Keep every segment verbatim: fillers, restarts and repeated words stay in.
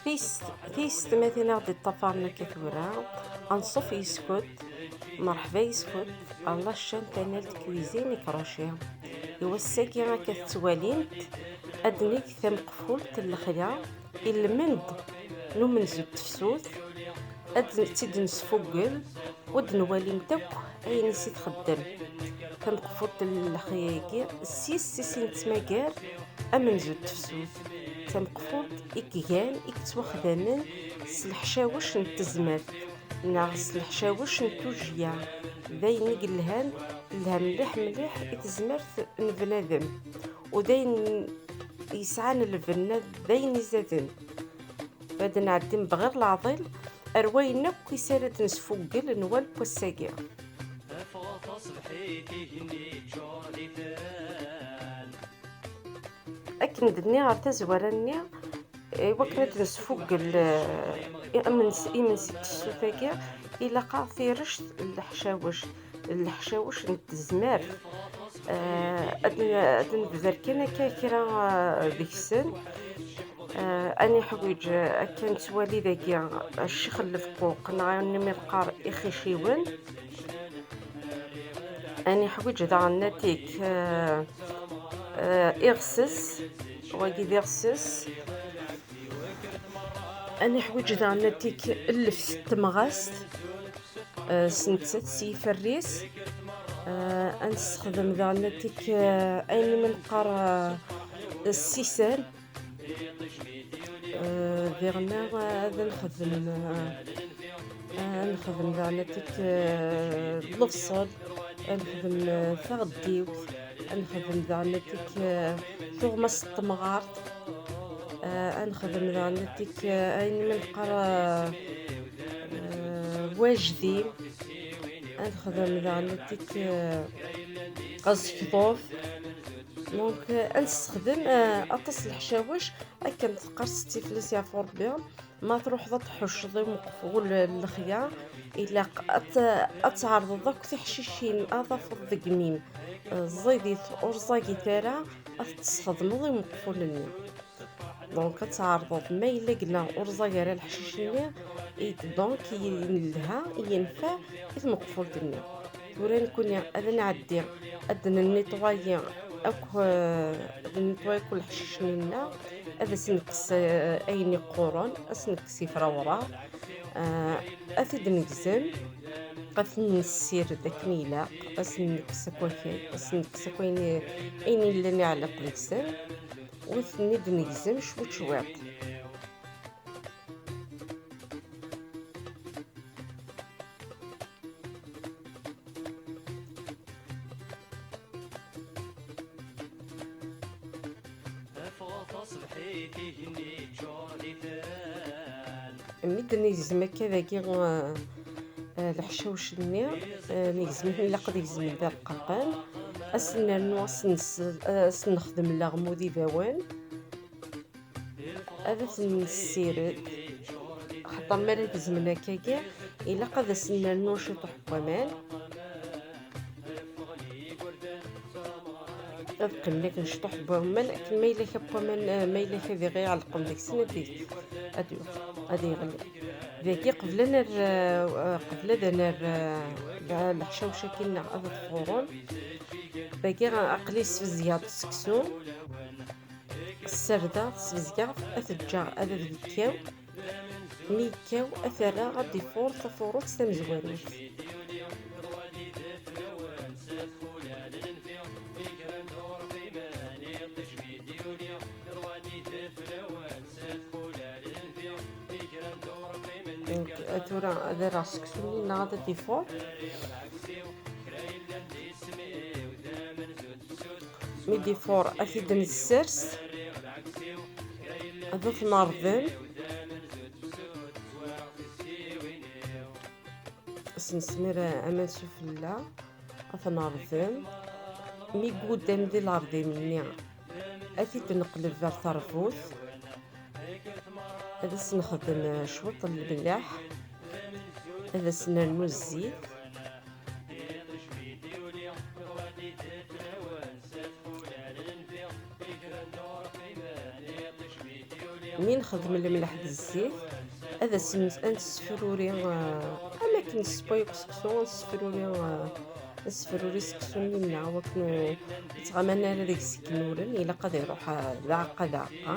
Tiyest, tiyest ma tin aɣ-d-iṭṭafaren akka tura, anṣuf yes-kent, merḥba yes-kent, ɣer la chaîne Tanalt Cuisine et Crochet. I wass-agi akka tettwalimt, ad neg tameqfult n lexla i lmend n umenzu n tefsut, ad n-, tt-id-nesfugel, u ad nwalimt akk ayen i s-i txeddem. Tameqfult n lexla-agi, s yes-s i nettmagar amenzu n tefsut. Tameqfult i igan, i yettwaxdamen s leḥcawec n tezmert, neɣ s leḥcawec n tujjya. D ayen i yelhan, telha mliḥ mliḥ i tezmert n bnadem, u d ayen yesɛan lbenna d ayen izaden. Ad nɛeddi mebɣir leɛḍil ar wayen akk i s ara d-nesfugel n wal n wass-agi. Akken d-nniɣ ɣer tazwara-nni, i wakken ad nesfugel, eh, imensi, imensi n tefsut-agi, ilaq-aɣ tirect n leḥcawec, n leḥcawec n tezmert. Eh, ad n-, ad nebder kan akka kra, eh, deg-sen. Eh, ad niḥwiǧ, eh, akka nettwali dagi, eh, ccix n lefquq, neɣ ayen umi neqqar ixiciwen. Ad niḥwiǧ daɣen atik, eh, eh, iɣses, wagi d iɣses. Ad niḥwiǧ daɣen atik lleft n temɣast, eh, s nettat s yiferr-is. Eh, ad nessexdem daɣen atik, eh, ayen umi neqqar, eh, ssisan. Eh, diɣen ad nexdem, eh, ad nexdem daɣen atik, eh, lebṣel, ad nexdem, eh, taɣeddiwt, ad nexdem daɣen atik, eh, tuɣmas n temɣart, eh, ad nexdem daɣen atik, eh, ayen umi neqqar, eh, eh, wajdim, ad nexdem daɣen atik, eh, aẓekḍuf. Donc, euh, ad nessexdem, euh, aṭas n leḥcawec, akken teqqar Setti Felicia Forbin, ma truḥeḍ ad tḥucceḍ i umeqful n lexla, ilaq ad t-, ad tɛerḍeḍ akk tiḥcicin, ad tafeḍ deg imi-m, euh, ẓidit ur ẓagit ara, ad t-tesxedmeḍ i umeqful-nni. Donc, ad tɛerḍeḍ ma yella yella ur ẓag ara leḥcic-nni, i, donc, i, i nelha, i yenfeɛ i tmeqfult-nni. Tura nekkni ad nɛeddi ad d-nennitwayi akk, eh, ad nennitwayi akk leḥcic-nni-nneɣ, ad as-nekkes, eh, ayen iqquren, ad as-nekkes ifrawra, eh, ad t-id-negzem, ad t-nessired akken ilaq, ad as-nekkes akk wakay, ad as-nekkes akk ayen, ayen yellan iɛelleq deg-sen. U ten-id-negzem cwiṭ cwiṭ. Mi d-negzem akka dagi, eh, eh, leḥcawec-nni, eh, negzem-iten, ilaq ad gezmen d arqaqen. Ad sen-nernu, ad sen-, ad sen-nexdem leɣmu d ibawen. Ad ten-nessired. Axaṭer mi ara gezmen akkagi, ilaq ad asen-nernu ciṭuḥ n waman. Ad qqimen akken ciṭuḥ n waman, akken ma yella kra n waman, eh, ma yella kra diɣ iɛelqen deg-sen, ad y-, ad y-, ad yeɣli. Dagi, qbel ad nerr, eh, qbel ad nerr, eh, leḥcawec-agi-nneɣ ad ḍfuren, dagi aql-i sbezgeɣ-d seksu. Ssardeɣ, sbezgeɣ, ad t-ǧǧeɣ ad yekkaw. Mi yekkaw, ad t-rreɣ ad d-ifuṛ tafuṛut tamezwarut. Donc, tura ad rreɣ seksu-nni neɣ ad d-ifuṛ. Mi d-ifuṛ, ad t-id-nessers, ad t-nerḍem, ad s-nesmir aman sufella, ad t-nerḍem. Mi yugad di lerḍim-nni, ad t-id-neqleb ɣer terbut, ad as-nexdem cwiṭ n lemleḥ, ad as-nernu zzit. Mi nexdem lemleḥ d zzit, ad as-n-, ad nessefruri, eh, am akken nessewway akk seksu, ad nessefruri, eh, ad nessefruri seksu-nni-nneɣ, wakken ur yettɣaman ara deg-s ikennuren, ilaq ad iruḥ, eh, d aɛeqqa, d aɛeqqa.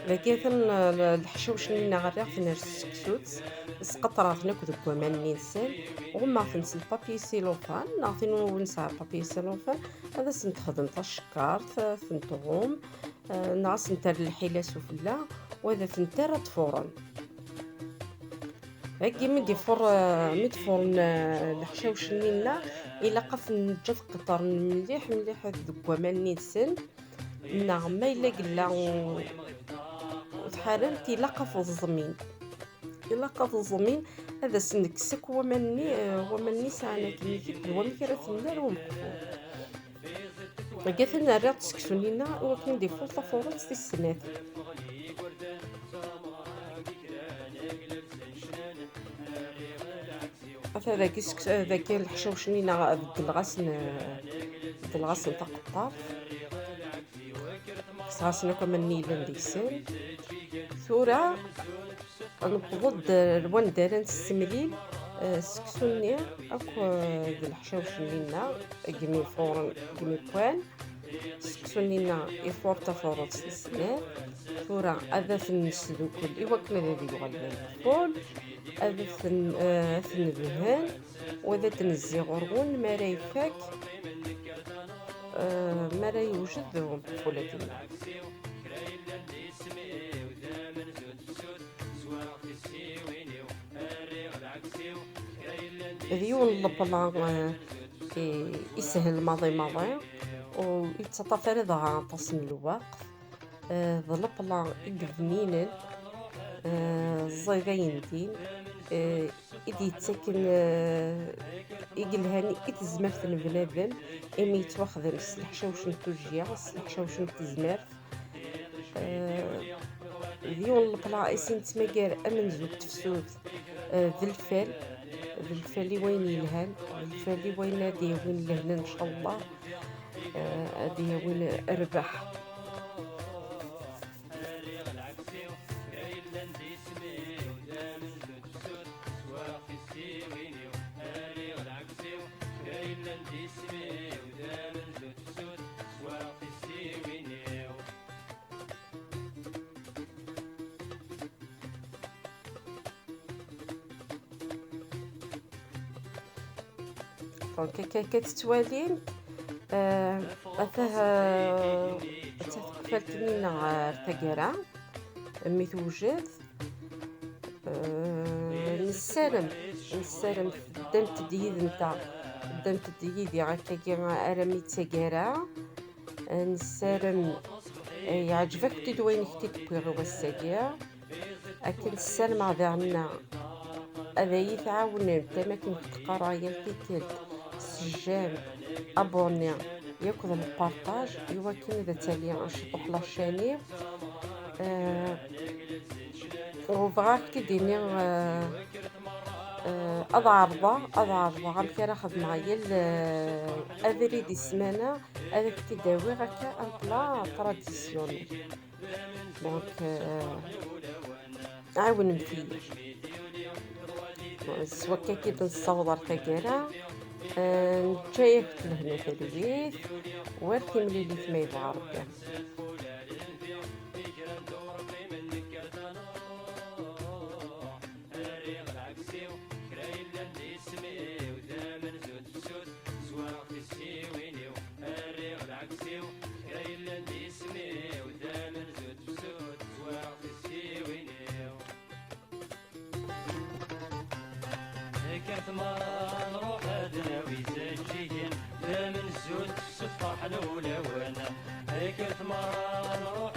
Dagi atan, eh, l-, leḥcawec-nni-nneɣ rriɣ-ten ar tseksut, sqeṭreɣ-ten akk deg waman-nni-nsen, ɣummeɣ-ten s lpapyi silufan, neɣ tin ur nesɛi papyi silufan, ad asen-texdem tacekkart, eh, ten-tɣum, eh, neɣ ad sen-terr lḥila sufella, u ad ten-terr ad d-furen. Dagi mi d-ifur, eh, mi d-furen, eh, leḥcawec-nni-nneɣ, ilaq ad ten-neǧǧ ad qeṭren mliḥ, mliḥ deg waman-nni-nsen, neɣ ma yella yella u-, ur tḥarremt, ilaq ad t-ẓẓmin. Ilaq ad t-ẓẓmin, ad asen-nekkes akk waman-nni, eh, waman-nni sɛan akken ikit d wamek ara ten-nerr umeqful. Dagi atan rriɣ-d seksu-nni-nneɣ i wakken ad d-ifur tafuṛet tis snat. Ata dagi seksu, dagi leḥcawec-nni-nneɣ beddleɣ-asen, beddleɣ-asen taqeṭṭart. Kkseɣ-asen akk aman-nni yellan deg-sen. Tura newweḍ-d ar wanda ara nessemlil, eh, seksu-nni akk, eh, d leḥcawec-nni-nneɣ, i yemifuren, i yemikwan. Seksu-nni-nneɣ ifur tafuṛet tis snat. Tura ad ten-nesdukel i wakken ad yuɣal d ameqful. Ad ten-, eh, ad t-nedhen. U ad d-nezzi ɣur-wen mi ara ifak, eh, mi ara yewjed umeqful-agi. D yiwen n lebla, eh, i, isehel maḍi maḍi, ur yettaṭṭaf ara dɣa aṭas n lweqt. Eh, d lebla i yebninen, eh, ẓẓay d ayendin, eh, i d-yettaken, eh, i yelhan i tezmert n bnadem, imi yettwaxdem s leḥcawec n tujjya, s leḥcawec n tezmert. Eh, d yiwen n lebla i s-nettmagar amenzu n tefsut, eh, d lfal, d lfal i wayen yelhan, d lfal i wayen ad d-yawin lehna, ncallah. Eh, ad d-yawin rrbeḥ. Donc, akka, akka tettwalim, euh, atah, euh, atah teqfalt-nni-nneɣ ar taggara, mi tewjed. Euh, nessaram, nessaram teddamt-d yid-nteɣ, teddamt-d yid-i akkagi armi d taggara. Euh, nessaram, euh, yeɛjeb-akent-id wayen i k-id-wwiɣ i wass-agi. Akken ssarameɣ daɣen ad iyi-tɛawnemt, am akken i k-d-qqareɣ yal tikkelt, s j'aime, abonné, yakk d lparṭaj, i wakken ad tali ciṭuḥ la chaîne. Eh, u bɣiɣ ad k-id-iniɣ, eh, eh, ad ɛerḍeɣ, ad ɛerḍeɣ amek ara xedmeɣ yal, eh, abrid i ssmana, ad ak-t-id-awiɣ akka un plat traditionnel. Donc, euh, ɛawnemt-iyi. S wakka-k i d-nessaweḍ ar taggara, euh, neǧǧa-yak-d lehna talwit, war timlilit ma yebɣa Rebbi. Kkret merra nruḥ ad nawi ijeǧǧigen, tamenzut tessefreḥ n wulawen. Kkret merra nruḥ